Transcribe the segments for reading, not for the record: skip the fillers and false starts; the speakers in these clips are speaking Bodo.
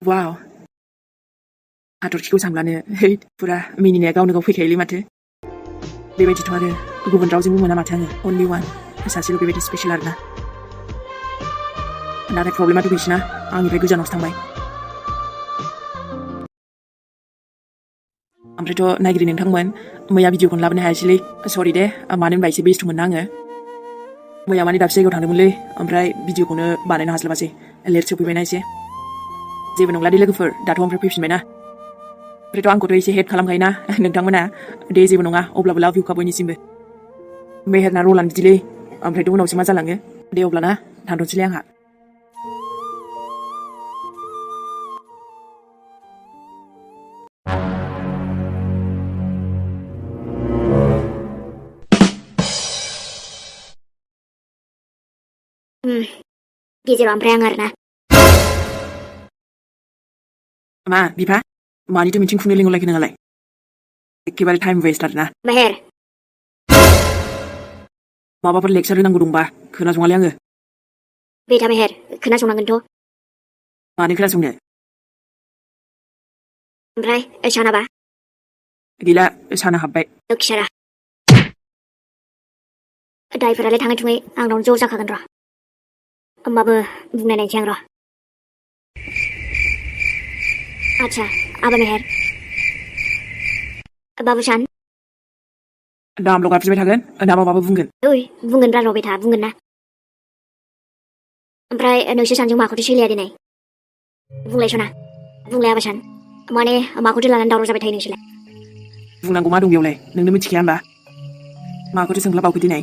वाव हाथरखिखौ सानब्लानो फुरा मिनिनाया गावनो गाव फैखायोलै माथो बेबायदिथ' आरो गुबुन रावजोंबो मोना माथो आङो अनलि वान सासेल' बेबायदि स्पेशल आरोना नाथाय प्रब्लेमाथ' बिसिना आंनिफ्राय गोजानावसो थांबाय ओमफ्रायथ' नायगिरि नोंथांमोन मैया भिडिअखौनो लाबोनो हायासैलै सरि दे मानो होनबा एसे बेस्थ'मोन आङो मैया माने दाबसे जायगायाव थांदोंमोनलै ओमफ्राय भिडिअखौनो बानायनो हास्लाबासै लेट सफैबायना एसे जेबो नंला दे लोगोफोर दाथ' ओमफ्राय फैफिनबायना ओमफ्रायथ' आंखौथ' एसे हेल्प खालामखायोना नोंथांमोना दे जेबो नङा अब्लाबो लाभ इउखा बयनिसिमबो मेहेरना रलानो बिदिलै ओमफ्रायथ' उनावसो मा जालाङो दे अब्लाना थांथ'सैलै आंहा गेजेराव ओमफ्राय आं आरोना मा बिफा मानिथो मिटिं खुंनो लिंहरलायखो नोंहालाय एखेबारे टाइम वेस्ट आरोना मेहेर माबाफोर लेक्सार होनांगौ दंबा खोनासङालै आङो बेटा मेहेर खोनासंनांगोनथ' मानो खोनासंनो ओमफ्राय सानाबा गैला साना हाब्बाय लोखिसारा दायफोरालाय थाङै थुङै आंनावनो ज' जाखागोन र' होमबाबो बुंनाय नायनोसै आं र' आच्छा आबा मेहेर बाबुसान दामल' गाबज्रिबाय थागोन ना माबाबो बुंगोन बुंगोन र' बेटा बुंगोन ना ओमफ्राय नोंसोर सानजों माखौथो सोलिया दिनै बुंलाय सना बुंलाय आबासान माने माखौथो लानानै दावराव जाबाय थायो नोंसोरलाय बुंनांगौ मा दं बेयावलाय नोंनो मिथिखाया होमबा माखौथो सोंख्लाबावखो दिनै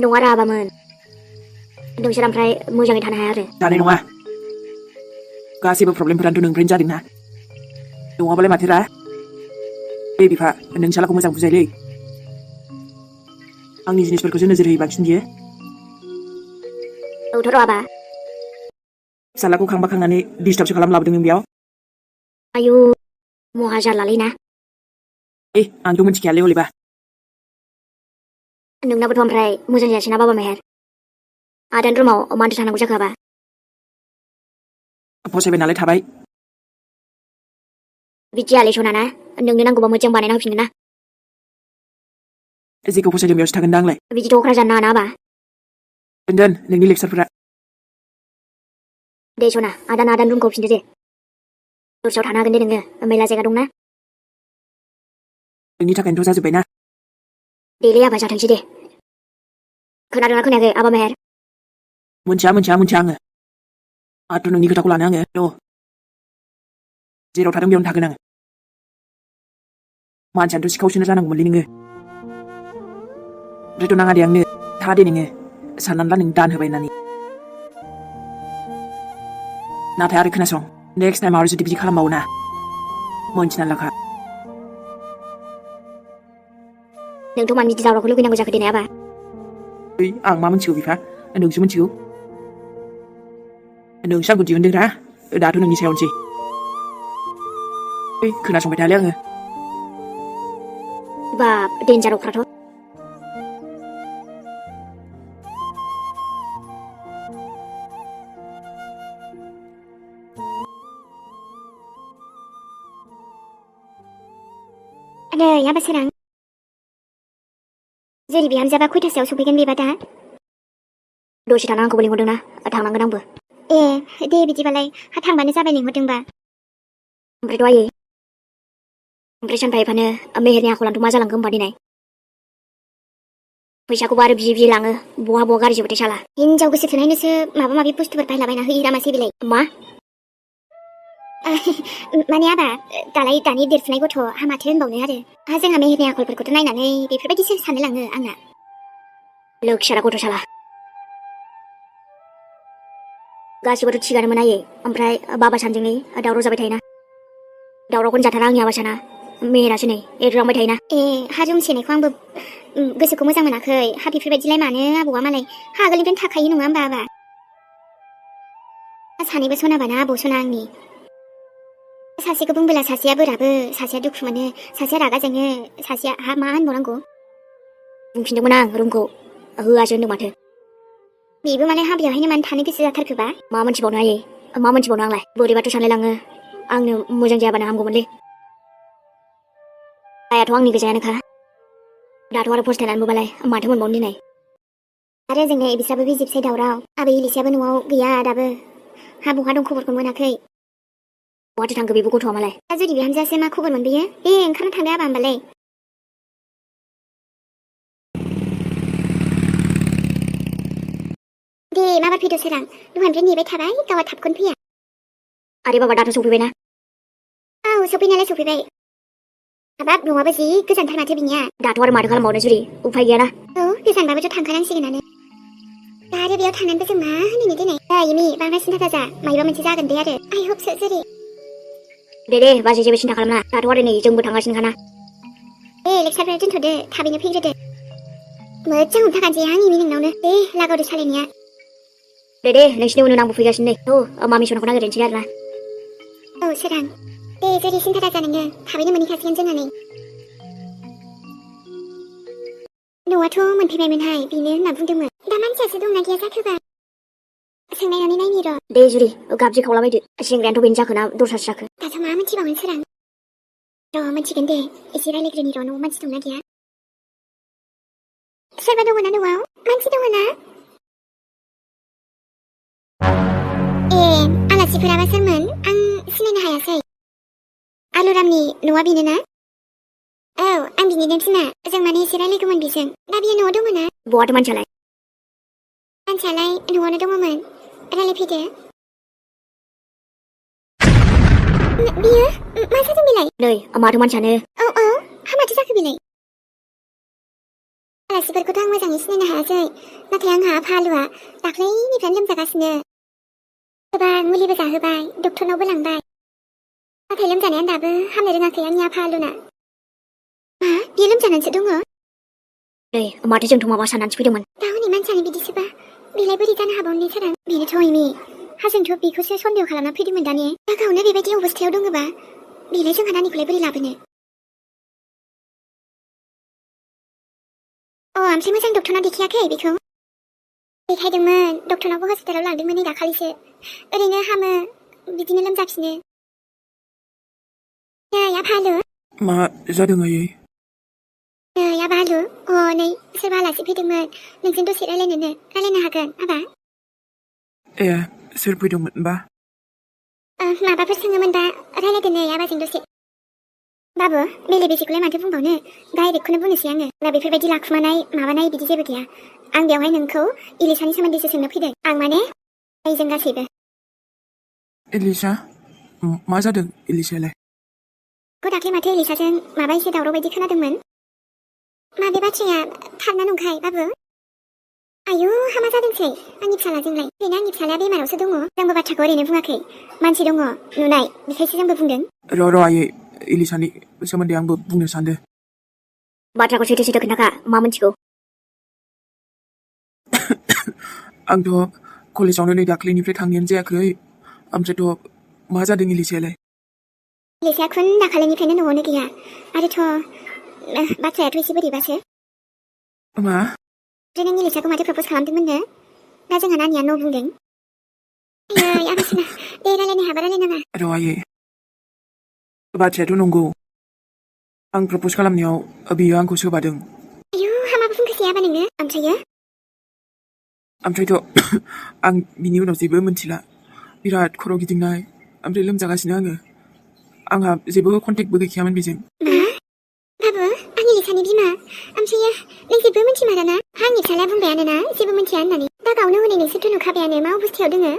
नङा रा आबामोन नोंसोर ओमफ्राय मोजाङै थानो हाया आरो जानाय नङा गासैबो प्रब्लेमफोरानोथ' नोंनिफ्रायनो जादोंना नङाबालाय माथोरा दे बिफा नोंसालाखौ मोजां बुजायलै आंनि जिनिसफोरखौसो नोजोर होयो बांसिन बियो औथ' र' आबा फिसालाखौ खांबा खांनानै डिस्टार्बसो खालाम लाबोदों नों बेयाव आयु महा जारलालै ना आंथ' मिथिखायालै हलेबा नोंनाबोथ' ओमफ्राय मोजां जायासैना बाबा मेहेर आदानि रुमाव मानोथो थानांगौ जाखो आबा फसायबाय नालाय थाबाय बिदि आलै सना ना नोंनो नांगौबा मोजां बानायना होफिनगोन ना जेखौ फसायदों बेयावसो थागोन दा आंलाय बिदिथ' अख्रा जानो नाङा ना आबा दोन नोंनि लेक्सारफोरा दे सना आदानि रुमखौ होफिनदो दे दस्रायाव थानो हागोन दे नोङो मेला जायगा दंना नोंनि थाखायनोथ' जाजोब्बायना देलै आबा जाथोंसै दे खोनादोंना खोनायाखै आबा मेहेर मोनथिया आङो आरो नोंनि खोथाखौ लानो आङो र' जेराव थादों बेयावनो थागोन आङो मानसियानोथ' सिखावसोनो जानांगौमोनलै नोङो ओमफ्रायथ' नाङा दे आंनो था दे नोङो साननानै ला नों दान होबाय होननानै नाथाय आरो खोनासं नेक्स्ट टाइम आरो जुदि बिदि खालामबावो ना मोनथिनानै लाखा नोंथ' मानो बिदि दावरावखौ लुगैनांगौ जाखो दिनै आबा आं मा मिथिगौ बिफा नोंसो मिथिगौ नोंसो आंखौ दिहुनदोंरा दाथ' नोंनि सायावनोसै खोनासंबाय थायालै आङो बाब देन्जार अख्राथ' नै आबा सोरां जेरै बिहामजोआ खयथासोआव सफैगोन बेबा दा दसे थाना आंखौबो लिंहरदोंना थांनांगोन आंबो ए दे बिदिबालाय थांबानो जाबाय लिंहरदोंबा ओमफ्रायथ' आयै ओमफ्राय सानफा एफानो मेहेरनि आखलानोथ' मा जालांखो होमबा दिनै फैसाखौबो आरो बियै लाङो बहा गारि जोबोथाय साला हिनजाव गोसो थोनायनोसो माबा माबि बुस्थुफोर बायलाबायना होयो रामासै बेलाय मा माने आबा दालाय दानि देरफुनाय गथ' हामाथो होनबावनो आरो जोंहा मेहेरनि आखलफोरखौथ' नायनानै बेफोरबायदिसो साननो लाङो आंना लोखिसारा गथ' साला गासिबोथ' थिगानोमोन आयै ओमफ्राय बाबा सानजों दावराव जाबाय थायोना दावरावखौनो जाथारा आंनि आबा साना मेहेरासो नै एरलांबाय थायोना हाजों सेनायखौ आंबो गोसोखौ मोजां मोनाखै बेफोरबायदिलाय मानो आबौआ मालाय आगोलनिफ्रायनो थाखायो नङा होमबा आबा सानैबो सनाबाना आबौ सना आंनि सासेखौ बुंबोला सासेया बोराबो सासेया दुखु मोनो सासेया रागा जोङो सासेया मा होनबावनांगौ बुंफिनदोंमोन आं रुमखौ होआसो होनदों माथो बेबो माने हाबायावहायनो मानो थानो गोसो जाथारखोबा मा मोनथिबावनो आयै मा मोनथिबावनो आंलाय बोरैबाथ' सानलायलाङो आंनो मोजां जायाबानो हामगौमोनलै आयाथ' आंनि गोजायानोखा दाथ' आरो फस्थायनानैबोबालाय माथो मोनबावनो दिनै आरो जोंनो बिस्राबो बे जिबसाय दावराव आबै इलिसाबो न'आव गैया दाबो हा बहा दं खबरखौ मोनाखै बहाथो थांखो बेबो गथ'आ मालाय दा जुदि बिहामजोआसो मा खबर मोनबोयो दे ओंखारना थांदो आबा होमबालाय दे माबार फैद' सोरां दहायनिफ्राय नेबाय थाबाय गावहा थाबखौनो फैया आरे बाबा दाथ' सफैबायना औ सफैनायालाय सफैबाय हाबाब न'आबो जि गोजानथार माथो बिनिया दाथ' आरो माथो खालामबावनो जुरि उफाय गैयाना औ गोजानबाबोथ' थांखानांसिगोनानो दा आरो बेयाव थांनानैबो जों मा होननो दिनै एमि बांद्राय सिन्था दाजा मायबा मोनसे जागोन दे आरो आइ हप सो जेरै दे बाजै जेबो सिन्था खालामना दाथ' आरो नै जोंबो थांगासिनोखाना दे लेक्सारफोर दोनथ'दो थाबैनो फैग्रोदो मोजां हमथाखानोसै आं एमि नोंनावनो दे लागावदो सालायनाया दे नोंसिनि उनाव आंबो फैगासिनो नै मामि सनाखौ नागिरनोसै आरोना औ सोरां दे जेरै सिन्था दाजा नोङो थाबैनो मोनहैखासिगोन जोंहा नै न'आथ' मोनफैबायमोनहाय बेनो होनना बुंदोंमोन दा मानसियासो दंना गैया जाखोबा सोंनायनानै नायनि र' दे जुरि गाबज्रि खावलाबायदो सेंग्रायानोथ' बेनो जाखोना दस्रासो जाखो दाथ' मा मोनथिबावगोन सोरां र' मोनथिगोन दे एसे रायलायग्रोनि र' न'आव मानसि दंना गैया सोरबा दङ ना न'आव मानसि दङ ना ए आलासिफोराबा सोरमोन आं सिनायनो हायासै आलुरामनि न'आ बेनो ना औ आं बिनिनो बिमा जों माने एसे रायलायगौमोन बिजों दा बियो न'आव दङ ना बहाथो मानसियालाय न'आवनो दङमोन रायलायफैदो बियो मा जादों बेलाय नै माथो मानसियानो औ माथो जाखो बेलाय आलासिफोरखौथ' आं मोजाङै सिनायनो हायासै नाथाय आंहा फालुआ दाख्लैनिफ्रायनो लोमजागासिनो गोबां मुलिबो जाहोबाय डक्टरनावबो लांबाय नाथाय लोमजानायानो दाबो हामनो रोङाखै आंनि आफा आलुना मा बियो लोमजानानैसो दङ नै माथो जोंथ' माबा साननानैसो फैदोंमोन दा हनै मानसियानो बिदिसोबा बेलाय बोरै जानो हाबावनो सोरां बेनोथ' एमि जोंथ' बेखौसो सन्देह खालामना फैदोंमोन दा ने दा गावनो बेबायदि अबस्थायाव दङबा बेलाय जोंहा नानिखौलाय बोरै लाबोनो ओमफ्राय मोजां डक्टरनाव देखायाखै बेखौ देखायदोंमोन डक्टरनावबो हस्पिटालाव लांदोंमोन नै दाखालिसो ओरैनो हामो बिदिनो लोमजाफिनो नै आफा आलु मा जादों आयै नै आबा आलु नै सोरबा आलासि फैदोंमोन नोंजों दसे रायलायनो हागोन आबा ए सोर फैदोंमोनबा माबाफोर सोङोमोनबा रायलायदो नै आबाजों दसे बाबु बेले बेजेखौलाय माथो बुंबावनो डाइरेक्टखौनो बुंनोसै आङो दा बेफोरबायदि लाखुमानाय माबानाय बिदि जेबो गैया आं बेवहाय नोंखौ इलिसानि सोमोन्दैसो सोंनो फैदों आं माने जों गासैबो इलिसा मा जादों इलिसायालाय दाख्लै माथो इलिसाजों माबा एसे दावराव बायदि खोनादोंमोन माबे बाथ्राया थारना नंखाय बाबु आयु हामा जादोंसै आंनि फिसालाजोंलाय ओरैनो आंनि फिसालाया बेमारावसो दङ जोंबो बाथ्राखौ ओरैनो बुङाखै मानसि दङ नुनाय बेखायसो जोंबो बुंदों र' आयै इलिसानि सोमोन्दै आंबो बुंनो सानदों बाथ्राखौ सैथो खोन्थाखा मा मोनथिगौ आंथ' कलेजावनो नै दाख्लैनिफ्राय थांनायानो जायाखै ओमफ्रायथ' मा जादों इलिसायालाय इलिसाया खुन दाखालिनिफ्रायनो न'आवनो गैया आरोथ' बाथ्रायाथ' एसे बोरैबासो मा नों इलिसाखौ माथो प्रप'ज खालामदोंमोननो दा जोंहा नानिया न' बुंदों आयै आबासना दे रायलायनो हाबा रायलायनाङा र' आयै बाथ्रायाथ' नंगौ आं प्रप'ज खालामनायाव बियो आंखौ सोबादों आयु हामाबो बुंखोसै आबा नोङो ओमफ्रायथ' आं बिनि उनाव जेबो मिन्थिला बिराद खर' गिदिंनाय ओमफ्राय लोमजागासिनो आंहा जेबो कन्टेक्टबो गैखायामोन बेजों मा बाबु आं इलिसानि बिमा ओमफ्रायो नों जेबो मिन्थिमाराना आंनि फिसालाया बुंबायानो ना जेबो मिन्थिया होननानै दा गावनो हनै नोंसोरथ' नुखाबायानो मा अबस्थायाव दोङो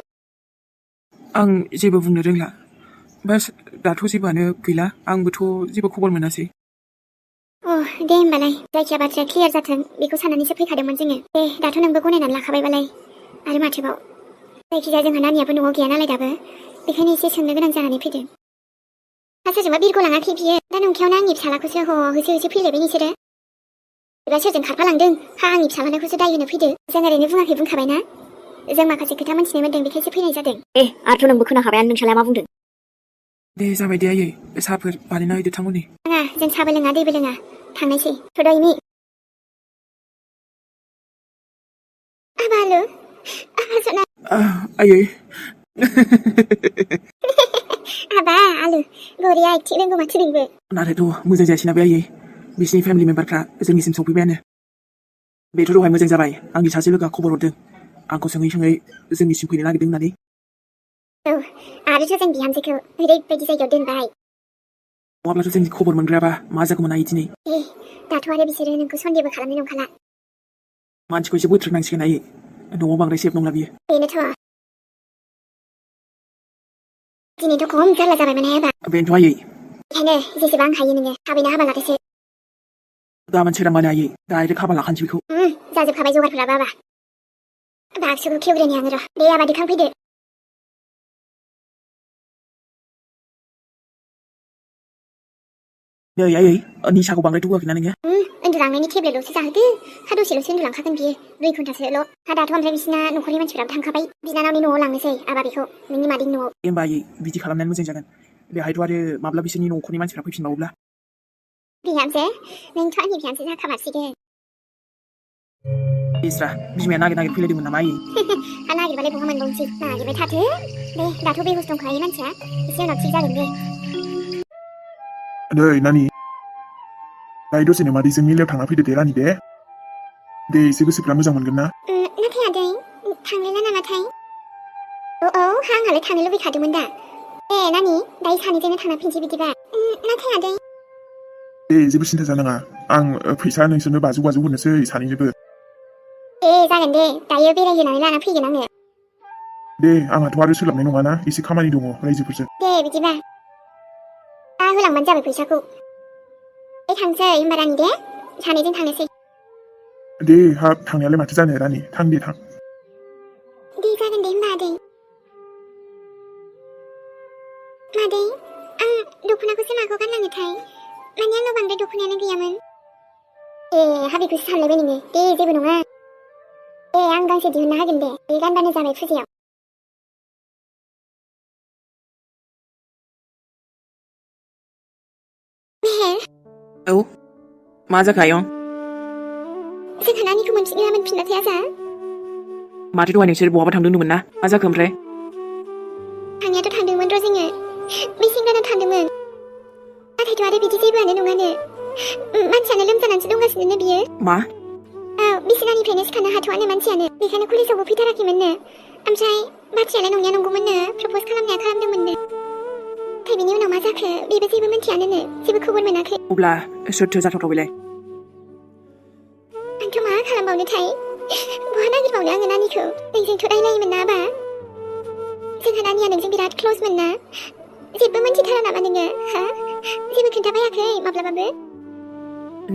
आं जेबो बुंनो रोंला बास दाथ' जेबोआनो गैला आंबोथ' जेबो खबर मोनासै दे होमबालाय जायखिया बाथ्राया क्लियार जाथों बेखौ साननानैसो फैखादोंमोन जोङो दे दाथ' नोंबो गनायनानै लाखाबायबालाय आरो माथोबाव जायखिजाया जोंहा नानियाबो न'आव गैया नालाय दाबो बेखायनो एसे सोंनो गोनां जानानै फैदों सोरजोंबा बिरग'लाङाखै बियो दा नंखायावनो आंनि फिसालाखौसो होसो फैलायबाय नोंसोरो एबा सोरजों खारफालांदों आंनि फिसालाखौसो दाय होनो फैदो जों ओरैनो बुंखाबायना जों माखासे खोथा मोनथिनो मोनदों बेखायसो फैनाय जादों आरोथ' नोंबो खोनाखाबायानो नोंसालाय मा बुंदों दे जाबाय दे आयै साहाफोर बानायना होदो थांमोननि नाङा जों साहाबो लोङा दैबो लोङा थांनायसै थ'द'यनि आबा आलु Sana. Ayo. Aba, alu. Goria ikti lengo mati lingbe. Naथाय थ' मोजां जायासैना बे आयै बिसिनि फेमिलि मेम्बारफ्रा जोंनिसिम सफैबायानो बेथ' दहाय मोजां जाबाय आंनि सासे लोगोआ खबर हरदों आंखौ सोङै सोङै जोंनिसिम फैनो नागिरदों होननानै औ आरोथ' जों बिहामजोखौ ओरैबायदि जायगायाव दोनबाय नङाब्लाथ' जोंनि खबर मोनग्रायाबा मा जागौमोन आयै दिनै दाथ' आरो बिसोरो नोंखौ सन्देहबो खालामनाय नंखाला मानसिखौ एसे बोथ्रोदनांसिगोन आयै न'आव बांद्राय सेफ नंला बियो बेनोथ' दिनैथ' खम जारला जाबायमोन हायाबा बेनोथ' आयै बेखायनो जेसेबां हायो नोङो थाबैनो हाबा लादोसो गाबोन सोरांबानो आयै डाइरेक्ट हाबा लाखानोसै बेखौ जाजोबखाबाय जगारफोरा बाबा बाक्सुखौ खेवग्रोनि आङो र' दे आबा दिखांफैदो नै आयै निसाखौ बांद्राय थुगोआखैना नोङो उन्दुलांनायनि टेब्लेटल'सो जाहोदो हा दसेल'सो उन्दुलांखागोन बियो 2 घन्टासोल' हा दाथ' ओमफ्राय बिसिना न'खरनि मानसिफोराबो थांखाबाय बिनानावनि न'आव लांनोसै आबा बेखौ नोंनि मादैनि न'आव दे होमबा आयै बिदि खालामनायानो मोजां जागोन बेहायथ' आरो माब्ला बिसोरनि न'खरनि मानसिफ्रा फैफिनबावोब्ला बिहामजो नोंथ' आंनि बिहामजो जाखामारसिगोन इस्रा बिमाया नागिर फैलायदोंमोन नामा आयै हा नागिरबालाय बहा मोनबावनोसै नागिरबाय थाथो दे दाथ' बेहुस दंखायो मानसिया एसे उनाव थिग जागोन दे नै नानि दायो दसेनो मादैजों मेलायाव थांना फैदो दे रानि दे एसे गोसोफ्रा मोजां मोनगोन ना नाथाय आदै थांनोना नामाथाय औ आंहालाय थांनो लुबैखादोंमोन दा ए नानि दायो सानैजोंनो थांना फैनोसै बिदिबा नाथाय आदै दे जेबो सिन्था जानाङा आं फैसा नोंसोरनो 500 हरनोसै सानैनोबो जागोन दे दायो बेरायहोनानै लाना फैगोन आङो दे आंहाथ' आरो सोलाबनाय नङाना एसे खामानि दङ रायजोफोरजों दे बिदिबा दा होलांबानो जाबाय फैसाखौ थांसै होमबा रानि दे सानैजों थांनोसै दे हाब थांनायालाय माथो जानो रानि थां दे थां दे जागोन दे होमबा आदै मादै आं दख'नाखौसो माखौ गाननांगोनथाय माने आंनाव बांद्राय दख'नायानो गैयामोन हा बेखौसो सानलायबाय नोङो दे जेबो नङा आं गांसे दिहुनना होगोन दे बे गानबानो जाबाय फुजायाव औ मा जाखो आयं जोंहा नानिखौ मोनफिननासै आजा माथो दहाय नोंसोर बहाबा थांदों होनदोंमोन ना मा जाखो ओमफ्राय थांनायाथ' थांदोंमोन र' जोङो बे सेंग्रानाव थांदोंमोन नाथायथ' आरो बिदि जेबोआनो नङानो मानसियानो लोमजानानैसो दंगासिनो बियो मा बिसिनानिफ्रायनो सिखारनो हाथ'वानो मानसियानो बेखायनो कलेजावबो फैथाराखैमोननो ओमफ्राय बाथ्रायालाय नंनाया नंगौमोननो प्रप'ज खालामनाया खालामदोंमोननो नाथाय बिनि उनाव मा जाखो बेबो जेबो मिन्थियानो जेबो खबर मोनाखै अब्ला सोरथो जाथावथाव बेलाय आंथ' मा खालामबावनोथाय बहा नागिरबावनो आङो नानिखौ नोंजोंथ' रायलायोमोन ना आबा जोंहा नानिया नोंजों बिराद क्ल'समोन ना जेबो मिन्थिथारा नामा नोङो हा जेबो खोन्थाबायाखै माब्लाबाबो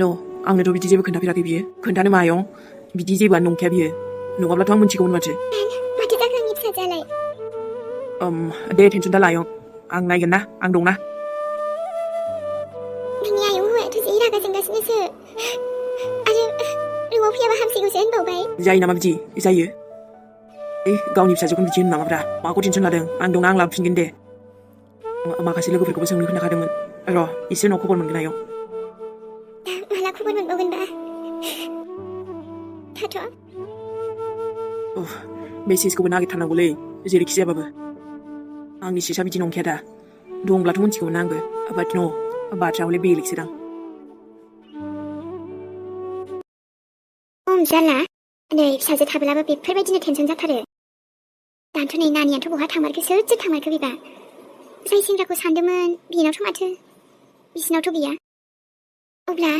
न' आंनोथ' बिदि जेबो खोन्थाफेराखै बियो खोन्थानो मा आयं बिदि जेबोआनो नंखाया बियो नङाब्लाथ' आं मिन्थिगौमोन माथो माथो जाखो आंनि फिसाजोआलाय दे टेनसन दाला आयं आं नायगोन ना आं दंना नोंनि आयं हौवायाथ' जि रागा जोंगासिनोसो आरो न'आव फैयाबा हामसिगौसो होनबावबाय जायो नामा बिदि जायो गावनि फिसाजोखौ बिदि होनो नामाब्रा माखौ टेनसन लादों आं दंना आं लाबोफिनगोन दे माखासे लोगोफोरखौबो सोंनो खोन्थाखादोंमोन र' एसे उनाव खबर मोनगोन आयं माला खबर मोनबावगोनबा थाथ' बे सिसखौबो नागिरथारनांगौलै जेरैखि जायाबाबो आंनि सिसा बिदि नंखाया दा दंब्लाथ' मिन्थिगौमोन आंबो बाट न' बाथ्राया हले बेलेगसोदां जाला नै फिसाजो थाब्लाबो बेफोरबायदिनो टेनसन जाथारो दाथ' नै नानियाथ' बहा थांमारखो सोरजों थांमारखो बेबा जाय सेंग्राखौ सानदोंमोन बेनावथ' माथो बिसिनावथ' गैया अब्ला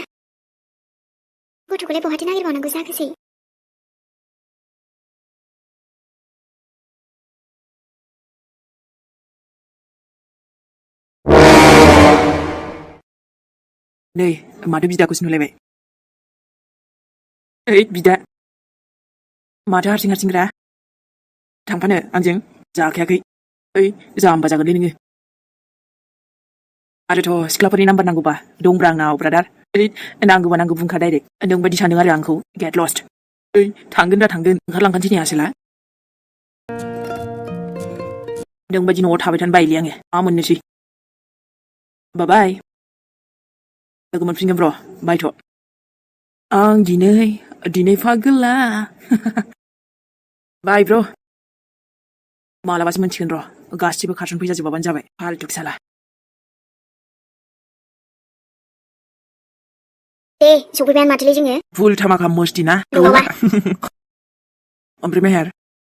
गथ'खौलाय बहाथो नागिरबावनांगौ जाखोसै नै माथो बिदाखौसो नुलायबाय ओइ बिदा माथो हारसिंरा थांफानो आंजों जाखायाखै ओइ जाम्बा जागोनलै नोङो आरोथ' सिख्लाफोरनि नाम्बार नांगौबा दंब्रा आंनाव ब्रादार ओइ नांगौबा नांगौ बुंखा डाइरेक्ट नों बायदि सानदों आरो आंखौ गेट लस्ट ओइ थांगोन ओंखारलांखानोसै नै आसोला नों बायदि न'आव थाबाय थानो बायोलै आङो मा मोननोसै बाय लोगो मोनफिनगोन र' बायथ' आं दिनै फागोला बाय ब्र मालाबासो मोनसिगोन र' गासिबो कार्टुन फैसा जोबाबानो जाबाय फाल्टु साला दे सफैबायानो माथोलै जोङो फुल थामाखा मस्ती ना नङाबा ओमफ्राय मेहेर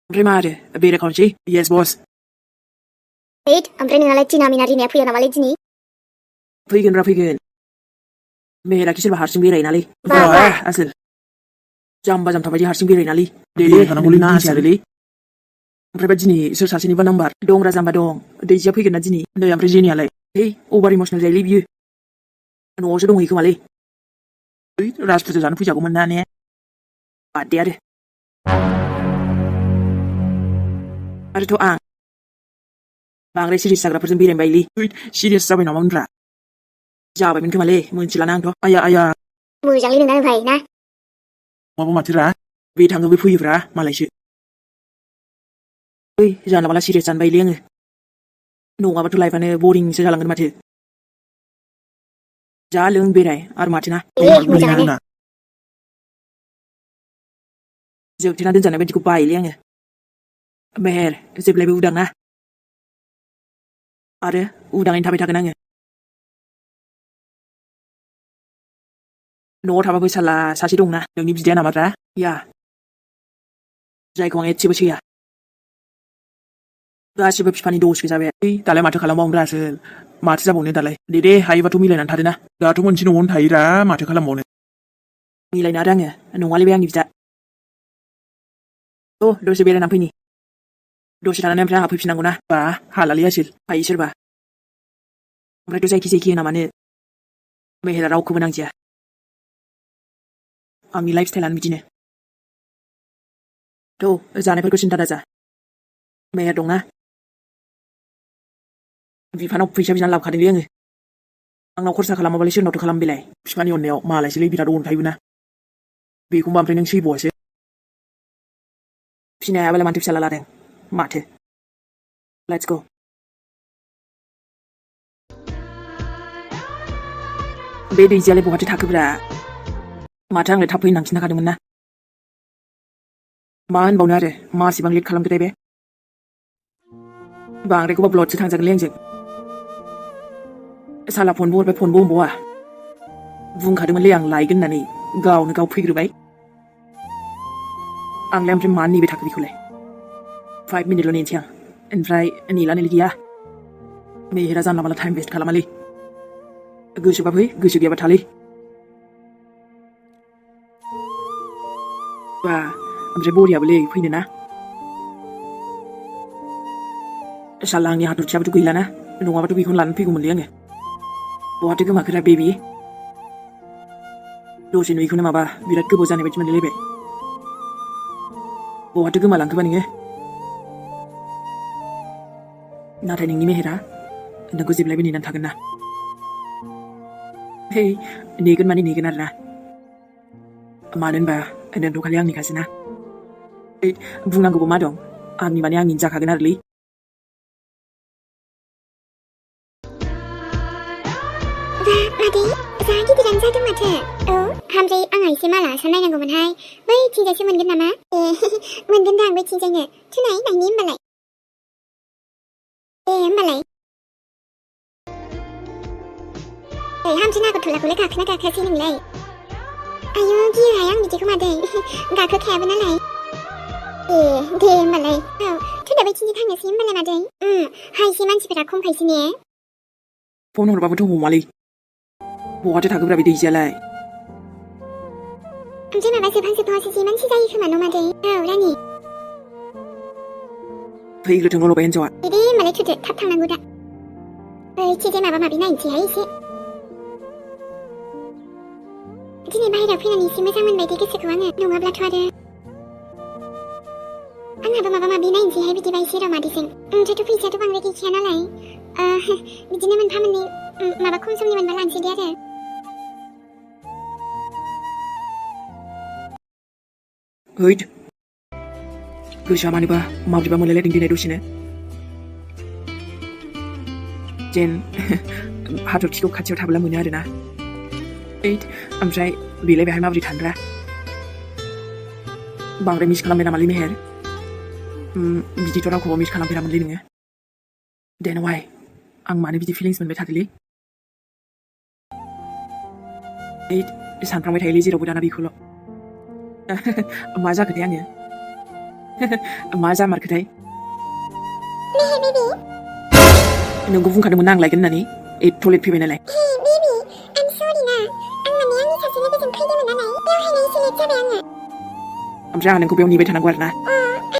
ओमफ्राय मा आरो बेरायखावनोसै येस बस हैद ओमफ्राय नोंनालाय टिना मिना रिनाया फैया नामालै दिनै फैगोन मेहेराखि सोरबा हारसिं बेरायनालै बा आसोल जाम्बा जाम्था बायदि हारसिं बेरायनालै दे थानांगौलै ना आसोलै ओमफ्रायबा दिनै सोर सासेनिबा नाम्बार दंग्रा जाम्बा दं दैजिया फैगोन ना दिनै नै ओमफ्राय जेनियालाय है अभार इमसनेल जायोलै बियो न'आवसो दंहैयो खोमालै राज फुजा जानो फैजागौमोन ना ने बाददे आरोथ' आं बांद्राय सिरियास जाग्राफोरजों बेरायनो बायोलै सिरियास जाबाय नामामोनब्रा जाबायमोन खोमालै मोनथिलाना आंथ' आया मोजांलै नोंना ओमफ्राय ना माबा माथोरा बे थाङो बे फैयोब्रा मालायसो जानला माला सिरियास जानो बायोलै आङो नङाबाथ' लाइफआनो बरिंसो जालांगोन माथो जा लों बेराय आरो माथो ना मोजाङानो जोबथेना दोनजानाय बायदिखौ बायोलै आङो मेहेर जेब्लायबो उदां ना आरो उदाङैनो थाबाय थागोन आङो न'आव थाबाबो साला सासे दंना नोंनि बिदाया नामाब्रा या जायखौ आं एसेबो सैया गासिबो बिफानि दस गोजा बे दालाय माथो खालामबावनोब्रा आसोल माथो जाबावनो दालाय दे हायोबाथ' मिलायनानै थादो ना दाथ' मोनसे न'आवनो थायोरा माथो खालामबावनो मिलायनो आरो आङो नङालै बे आंनि बिदा दसे बेरायनानै फैनि दसे थानानै ओमफ्राय आंहा फैफिननांगौ ना बा हालालै आसोल हायो सोरबा ओमफ्रायथ' जायखि होना मानो मेहेरा रावखौबो नांजाया आंनि लाइफ स्टाइलानो बिदिनो जानायफोरखौ सिन्था दाजा मेहेर दंना बिफानाव फैसा बिनानै लाबोखादोंलै आङो आंनाव खरसा खालामाबालाय सोरनावथो खालाम बेलाय बिफानि अननायाव मालायसोलै बिराद अनखायोबो ना बेखौबा ओमफ्राय नों सैबावासो फिनो हायाबालाय माथो फिसाला लादों माथो लेट्स गो बे दैजियालाय बहाथो थाखोब्रा माथो आंलाय थाब फैनांसिन थाखादोंमोन ना मा होनबावनो आरो मासेबां लेट खालामदोथाय बे बांद्रायखौबा ब्लडसो थांजागोनलै आंजों साला फनबो हरबाय फनबो हमबावा बुंखादोंमोनलै आं लायगोन होननानै गावनो गाव फैग्रोबाय आंलाय ओमफ्राय मानो नेबाय थाखो बेखौलाय 5 मिनिटल' नेनोसै आं ओमफ्राय नेला गैया मेहेरा जानला माला टाइम वेस्ट खालामालै गोसोबा फै गोसो गैयाबा थालै बा ओमफ्राय बरियाबोलै फैनो ना साला आंनि हाथरखियाबोथ' गैलाना नङाबाथ' बेखौनो लानानै फैगौमोनलै आङो बहाथो गोमाखोरा बेबि दसे नुयैखौनो माबा बिराद गोबाव जानाय बायदि मोनलायलायबाय बहाथो गोमालांखोबा नोङो नाथाय नोंनि मेहेरा नोंखौ जेब्लायबो नेनानै थागोन ना हे नेगोन माने नेगोन आरोना मानो होनबा नोंथ' खालि आंनिखासो ना बुंनांगौबो मा दं आंनि माने आंनिनो जाखागोन आरोलै मादै जा गिदिरानो जादों माथो हामजाय आंहा एसे माला आसान नायनांगौमोनहाय बै थिंजायसो मोनगोन नामा मोनगोनदां बै थिंजायनो थुनाय नायनि होमबालाय होमबालाय हामजाय नागरथलाखौलाय गाखोना गाखोआसै नोंलाय आयौ गियोहाय आं बिदिखौ मादै गाखोखायाबो नालाय दे होमबालाय थुना बै थिंजाय थांनोसै होमबालाय मादै हायसे मानसिफोरा खमखायसो ने फन हरबाबोथ' हमालै बहाथो थाखोब्रा बे दैजियालाय ओमफ्राय माबा जोबहांजोबहांसो जि मानसि जायो खोमा न' मादै रानि फैग्रोथोंल' बे हिन्जावा दे होमबालाय थुदो थाब थांनांगौ दा थिंजाय माबा माबि नायनोसैहाय एसे दिनै बाहेरायाव फैनानै एसे मोजां मोनबाय दे गोसोखौ आङो नङाब्लाथ' आरो आंहाबो माबा माबि नायनोसैहाय बिदिबा एसे र' मादैजों ओमफ्रायथ' फैसायाथ' बांद्राय गैखाया नालाय बिदिनो मोनफा मोननै माबा खम समनि मोनबा लानोसै दे आरो हैद गोसोआ मानोबा माबोरैबा मोनलायलायदों दिनै दसेनो जेन हाथरखिखौ खाथियाव थाब्ला मोनो आरोना ओमफ्राय बेलाय बेहाय माबोरै थानोब्रा बांद्राय मिस खालामबाय नामालै मेहेर बिदिथ' रावखौबो मिट खालामफेरामोनलै नोङो देनावाय आं मानो बिदि फिलिंस मोनबाय थादोलै सानफ्रांबाय थायोलै जेरावबो दाना बेखौल' मा जाखोथाय आङो मा जामारखोथाय Hey baby. नोंखौ बुंखादोंमोन ना आं लायगोन होननानै एथ' लेट फैबाय नालाय Hey baby. I'm sorry ना आं माने आंनि सासे लोगोजों फैदोंमोन नालाय बेवहायनो एसे लेट जाबाय आङो ओमफ्राय आंहा नोंखौ बेयाव नेबाय थानांगौ आरो ना